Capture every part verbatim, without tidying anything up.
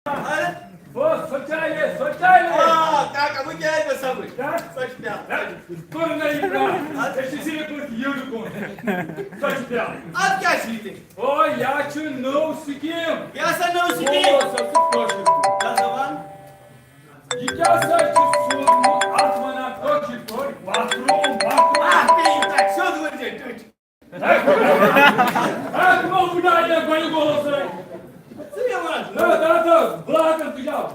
اَدٕ، او، سۄ چاے، سۄ چاے۔ آ، کاکا، وۄنۍ کیٛاہ آیہِ مےٚ سمجھ؟ کیٛاہ؟ سۄ چھِ پیٛالہٕ۔ ہے، کوٚر نہ یہِ کَتھ۔ اَدٕ۔ أسۍ چھِ صرف پٲٹھۍ یٔڈ کُن۔ سۄ چھِ پیٛالہٕ۔ اَدٕ کیٛاہ چھِ یہِ تیٚلہِ؟ او، یا چھِ نٔو سکیٖم۔ یہِ ہسا نٔو سکیٖم۔ او، سۄ چھِ کٲشِر پٲٹھۍ۔ نہ سا وَن۔ یہِ کیٛاہ سا چھُ سوٗزمُت؟ اَتھ وَنان کٲشِر پٲٹھۍ باتھ روٗم، باتھ روٗم۔ اَتھ پیٚیہِ تۄہہِ سیوٚد ؤنۍ زِ ٹٕٹھۍ۔ ہے، ہے، تِمو پھٕٹرایے گۄڈٕ گولو سۭتۍ۔ ژٕ کیٛاہ وَنان؟ ہے، دَپ حظ، بہٕ ہا کَرٕ تُجا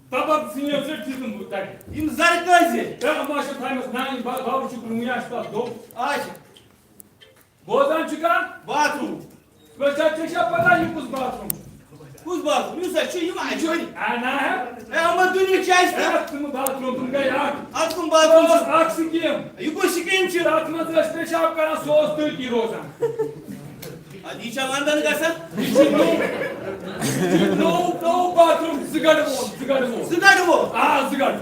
تَبَر ژھٕنِتھ ژٕ دِتُم بہٕ تَتہِ۔ یِم زَرٕ کٔژِ؟ ہے، اَما چھِ تھایمَژٕ نانہِ با-، بابہٕ چھُکھ نہٕ وٕنہِ اَسہِ تَتھ دوٚپ۔ اچھا۔ بوزان چھُکھا؟ باتھ روٗم۔ ژےٚ چھا، ژےٚ چھا پَتہ یہِ کُس باتھ روٗم چھُ؟ کُس باتھ روٗم؟ یُس اَسہِ چھُ، یِم اَتہِ چھُ۔ اے، نہ، ہے۔ اے، یِمَن دُنیا چھِ اَسہِ۔ ہے، تِم باتھ روٗم، تِم گٔے اَکھ۔ اَتھ کُم باتھ روٗم سُہ اوس چھِ؟ اَکھ سِکیٖم۔ یہِ کُس سِکیٖم چھِ؟ تَتھ منٛز ٲسۍ پیشاب کَران، سُہ اوس تٔتی روزان۔ اَدٕ یہِ چھا وَندَن گژھان؟ یہِ چھُ نوٚو، یہِ چھُ نوٚو، نوٚو باتھ روٗم، زٕ گَڑٕ وول، زٕ گَڑٕ وول۔ زٕ گَڑٕ وول؟ آ، زٕ گَڑٕ۔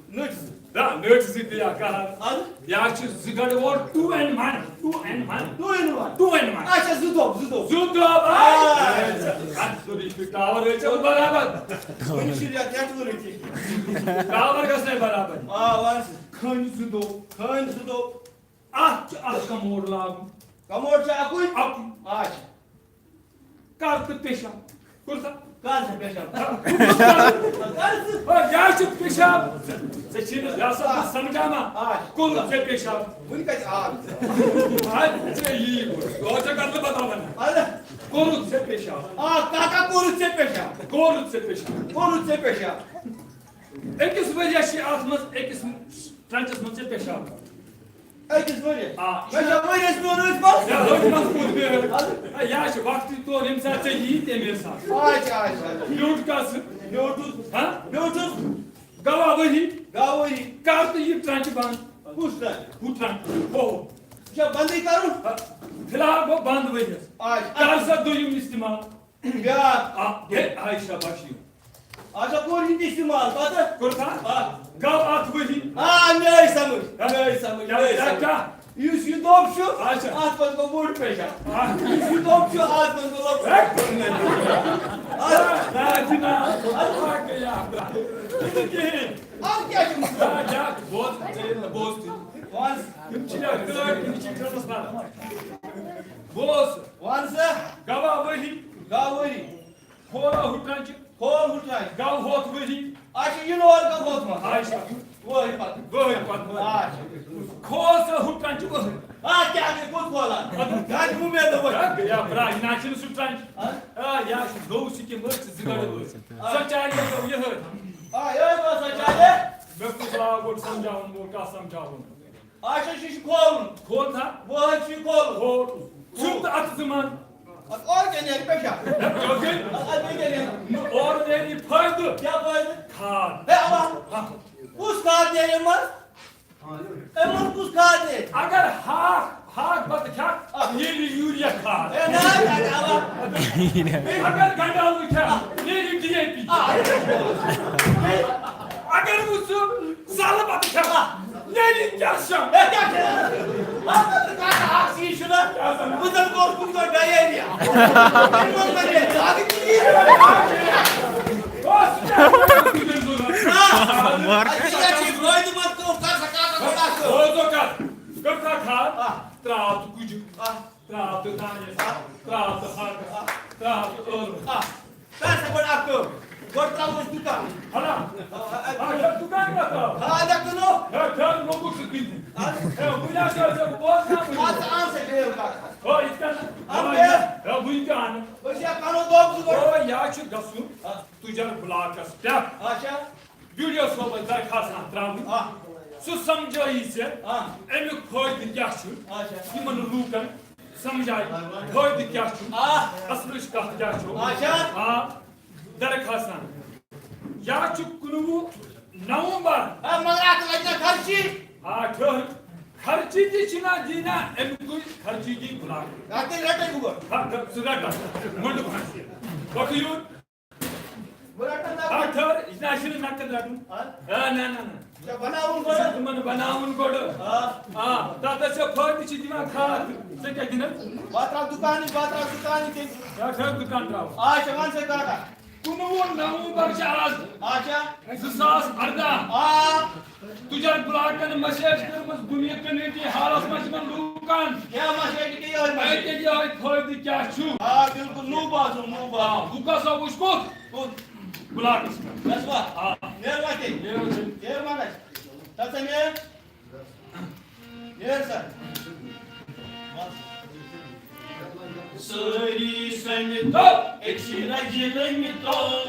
نٔٹۍ زٕ۔ نہ، نٔٹۍ زٕ تہِ یا کَہَر۔ اَدٕ؟ یا چھِ زٕ گَڑٕ وول، two and one، two and one۔ Two in one۔ Two and one۔ اچھا، زٕ دۄب، زٕ دۄب۔ زٕ دۄب، آ۔ آ۔ اَدٕ سورُے چھُ ٹاوَر رٲچھِتھ برابر۔ وٕنہِ چھُ رٮ۪تھ، رٮ۪تھ وُرٕ تہِ۔ ٹاوَر گژھِ نَے برابر۔ آ، وَن سا۔ کھٔنۍ زٕ دۄب۔ کھٔنۍ زٕ دۄب۔ اَتھ چھُ اَکھ کَموڈ لاگُن۔ کَموڈ چھُ اَکُے؟ اَکُے۔ اچھا۔ کر تہٕ پیشاب۔ کوٚر سا؟ کر سا پیشاب؟ کر سا؟ او، یہِ حظ چھُ پیشاب۔ ژےٚ چھُے نہٕ، یہِ ہسا بہٕ سمجھاوان۔ آ۔ کوٚرُتھ ژےٚ پیشاب؟ وُنہِ کتہِ آو؟ آ، ژےٚ یی گوٚو۔ یورٕ چھےٚ کتھ نہٕ پتہ ونان۔ اَدٕ۔ کوٚرُتھ ژےٚ پیشاب؟ آ، کاکا، کوٚرُتھ ژےٚ پیشاب؟ کوٚرُتھ ژےٚ پیشاب؟ کوٚرُتھ ژےٚ پیشاب؟ أکِس ؤرِیَس چھِ اَتھ منٛز أکِس ٹرٛنچَس منٛز ژےٚ پیشاب کَرُن۔ أکِس ؤرِیَس؟ آ۔ مےٚ چھا ؤرِیَس پیوٚن أتھۍ منٛز؟ یا أتھۍ منٛز کوٚت بیٚہو؟ اَدٕ؟ ہے، یہِ حظ چھِ وقتٕچ طور، ییٚمہِ ساتہٕ ژےٚ یی، تَمے ساتہٕ۔ اچھا، اچھا۔ لیوٚٹ کَس؟ لیوٚٹُس۔ ہا؟ لیوٚٹُس۔ گواہ ؤری۔ گواہ ؤری۔ کَر تہٕ یہِ ٹرٛنچ بنٛد؟ کُس ٹرٛنچ؟ ہُہ ٹرٛنچ۔ ہُہ۔ یہِ چھا بنٛدٕے کَرُن؟ ہا، فی الحال گوٚو بنٛد ؤریَس۔ اچھا۔ کَر سا دوٚیِم استعمال؟ بیٛاکھ۔ آ، ہے، آے شاباشی۔ اچھا، کوٚر یہِ تہِ استعمال، پتہٕ؟ کوٚر تھا؟ آ۔ گوٚو اَتھ ؤری۔ آ، مےٚ آے سمجھ، مےٚ آے سمجھ، کیٛاہ، مےٚ آے کیٛاہ، سمجھ۔ کیٛاہ؟ یُس یہِ دوٚب چھُ، اچھا۔ اَتھ منٛز گوٚو بوٚڑ پیشاب۔ آ۔ یُس یہِ دوٚب چھُ، اَتھ منٛز گوٚو لۄکُٹ۔ ہے، کوٚر نہٕ۔ آ۔ نہ، جِناب۔ اَدٕ باقٕے یہِ اَتھ درٛاو۔ یہِ نہٕ کِہیٖنۍ۔ اَدٕ کیٛاہ چھُ مسلہٕ؟ آ، کیٛاہ؟ بوز، ژےٚ ییٚلہِ نہٕ بوز تہِ۔ وَن۔ یِم چھِ یَتھ گٲڑۍ، یِم چھِ ٹرٛانسفر۔ بوز۔ وَن سا۔ گواہ ؤری۔ گواہ ؤری۔ کھولا ہُٹران چھِ۔ کھول ہُٹران چھِ۔ گو ہوت ؤری۔ اچھا، یہِ نور گو ہوت ما؟ اچھا۔ وٲہٕرۍ پتہٕ۔ وٲہٕرۍ پتہٕ۔ اچھا۔ کھول سا ہُٹران چھِ وٲہٕرۍ۔ آ، کیٛاہ گٔے، کوٚت کھولا؟ اَدٕ۔ گاڑِ ہُہ مےٚ دوٚپ۔ ہا، گٔیا برٛا، یہِ نہ چھُنہٕ سُہ ٹرٛنچ۔ ہا؟ آ، یہِ حظ چھُ نوٚو سِکیٖم، أتھۍ چھِ زٕ گاڑِ وٲلۍ۔ آ۔ سۄ چارِ مےٚ دوٚپ یِہٲے۔ آ، یِہٲے اوس سۄ چارِ۔ مےٚ کوٚر لاگ گۄڈٕ سمجھاوُن وول، کَس سمجھاوُن؟ اچھا، یہِ چھُ کھولُن۔ کھول تھا۔ وٲہٕرۍ چھُ یہِ کھولُن۔ کھول۔ چھُم تہٕ اَتھ زٕ من۔ اَدٕ اورٕ کیٛاہ نیرِ پیشاب؟ اَدٕ بیٚیہِ کیٛاہ نیرِ؟ نہٕ اورٕ نیرِ یہِ فٲیدٕ۔ کیٛاہ فٲیدٕ؟ کھاد۔ ہے، اَوا۔ ہا۔ کُس کھاد نیرِ اَمہِ منٛز؟ اَمہِ منٛز کُس کھاد نیرِ؟ اگر ہاکھ، ہاکھ بَتہٕ کھٮ۪کھ، آ۔ نیرِ یوٗریا کھاد۔ ہے، نہ، نہ، نہ، اَوا۔ اگر گنڈٕ ٲلوٕ کھٮ۪کھ، نیرِ ڈی اے پی۔ آ۔ اگر وۄنۍ ژٕ زالہٕ پتہٕ کھٮ۪مہٕ۔ آ۔ ییٚلہِ کیلشیم۔ ہے، کیٛاہ چھِ؟ اَتھ منٛز چھُ کانٛہہ اکھ چیٖز چھُنہ۔ کیٛاہ سا؟ بہٕ زَن گوس کُنہِ دۄہ ڈَیریا۔ تَمہِ منٛز ما نیرِ زیادٕ کِہیٖنۍ؟ بس، کیٛاہ چھُ تُہۍ ضروٗرت؟ آ۔ مَر۔ اَدٕ یہِ چھِ فٲیدٕ منٛد کٲم، کر سا، کر سا، کر سا۔ بوز تو کَتھ۔ کٔر سا کھاد۔ آ۔ ترٛاو تہٕ کُجہِ۔ آ۔ ترٛاو تہٕ دانہِ۔ آ۔ ترٛاو تہٕ ہاکہٕ۔ آ۔ ترٛاو تہٕ ٲلوٕ۔ آ۔ کر سا گۄڈٕ اکھ کٲم۔ گۄڈٕ ترٛاوو أسۍ دُکان۔ ہلا۔ آ، آ، آ، آ۔ اچھا، دُکان کتھ آو؟ آ، اَدٕ کٕنو۔ ہے، پھر لوٚگُکھ ژٕ کٕننہِ۔ آ۔ ہے، وٕنہِ ہسا ٲسۍ بہٕ بوزناوٕے۔ آ، ژٕ اَن سا بیل کَتھ۔ ہو، یِتھ کٔنۍ۔ آ، بیل۔ ہے، وٕنہِ تہِ اَنہٕ۔ أسۍ یا کَرو دۄب زٕ گۄڈٕ۔ او، یا چھُ گژھُن۔ آ۔ تُجر بلاکس پٮ۪ٹھ۔ اچھا۔ ویڈیو صٲبس درخواست اکھ ترٛاوٕنۍ۔ آ۔ سُہ سمجھٲیی ژےٚ آ۔ امیُک فٲیدٕ کیٛاہ چھُ۔ اچھا۔ یِمن لوٗکن سمجھایہِ فٲیدٕ کیٛاہ چھُ۔ آ۔ اصلٕچ کتھ کیٛاہ چھُ۔ اچھا۔ آ۔ درخواست اکھ۔ یا چھُ کُنوُہ نومبر۔ آ، مگر اتھ لگہِ نا خرچی۔ آ، ٹھٔہر۔ خرچی تہِ چھِنہ دِنہ، امیُکُے خرچی دی بلاک۔ اتھ تیٚلہِ رٹے بہٕ گۄڈٕ۔ ہا، تہٕ ژٕ رٹ اتھ۔ مُنڈٕ پھنٛس یہِ۔ پتہٕ یوٗت۔ بہٕ رَٹہٕ نقد۔ آ، ٹھٔہر، یہِ نہ چھُنہٕ نقد رَٹُن۔ آ؟ آ، نہ، نہ، نہ۔ یہِ چھا بناوُن یہِ چھُ گۄڈٕ؟ تِمن بناوُن گۄڈٕ۔ آ۔ آ، تَتھ حظ چھِ فٲیدٕ چھِ دِوان کھاد۔ ژےٚ کیٛاہ دِنَس؟ بہٕ ترٛاوٕ دُکانٕے، بہٕ ترٛاوٕ دُکانٕے تیٚلہِ۔ یا ٹھٔہر دُکان ترٛاوَو۔ آ، اچھا، وَن سا کاکا۔ نومبر چھِ آز۔ اچھا۔ زٕ ساس ارداہ۔ آ۔ تُجر بلاکن مسیج کٔرمٕژ بُنیٲدی کمیونٹی حالس منٛز یِمن لوٗکن۔ کیٛاہ مسیج کٔر یِہوٚے مسیج؟ اَتہِ یِہوٚے فٲیدٕ کیٛاہ چھُ؟ آ، بِلکُل، نوٚو باسُن، نوٚو باسُن۔ آ، بہٕ کسا وُچھ کوٚت؟ کوٚت؟ بلاکس منٛز۔ گژھوا؟ آ۔ نیر وقتٕے۔ نیر وقتٕے۔ نیر وقتٕے۔ تَتھ سا نیر۔ نیر سا۔ سٲری سٔمِتو أکسٕے رَزِ لٔمِتو۔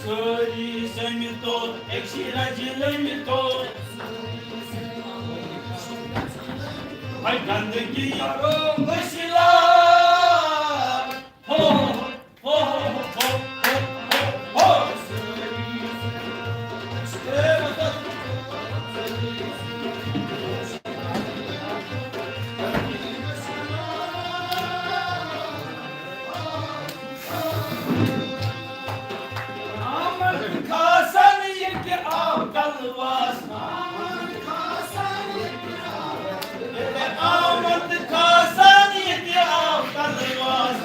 سٲری سٔمِتو أکسٕے رَزِ لٔمِتو۔ ہاے گندگی کرو أسۍ لاپ۔ ہو، ہو، ہو۔ آمد کھسان ییٚتہِ آو کلواس۔ آمد کھسان ییٚتہِ آو کلواس۔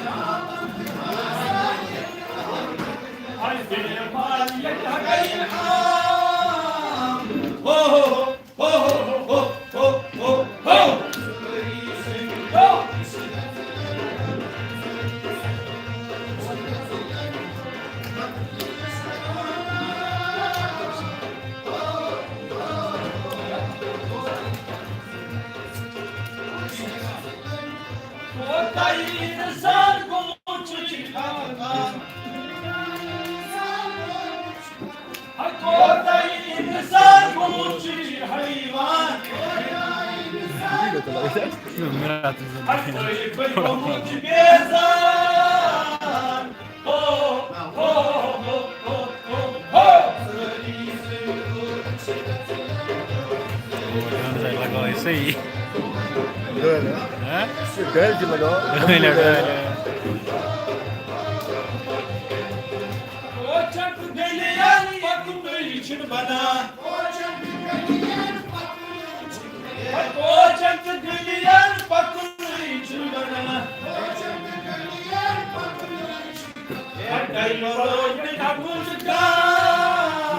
ہاے بے مال ییٚتہِ ہگے عام۔ ہو، ہو، ہو۔ ہو، ہو، ہو، ہو، ہو، ہو۔ کوتاہ اِنسان گوٚمُت چھُ ٹھاکان۔ ہاے کوتاہ اِنسان گوٚمُت چھُ یہِ حیوان۔ ہاے پٔرۍ پٔرۍ گوٚمُت چھُ بیزار۔ ہو، ہو، ہو، ہو، ہو، ہو۔ صحیح۔ گٲلۍ، ہہ؟ ہہ؟ یہِ گٲلۍ تہِ لگاو۔ گٲلۍ، گٲلۍ۔ کوچک گٔلیَن پکنُے چھُنہٕ بنان۔ کوچک گٔلیَن پکنُے چھُنہٕ بنان۔ ہے، تۄہہِ روزِ نہٕ ہٮ۪کُن گام۔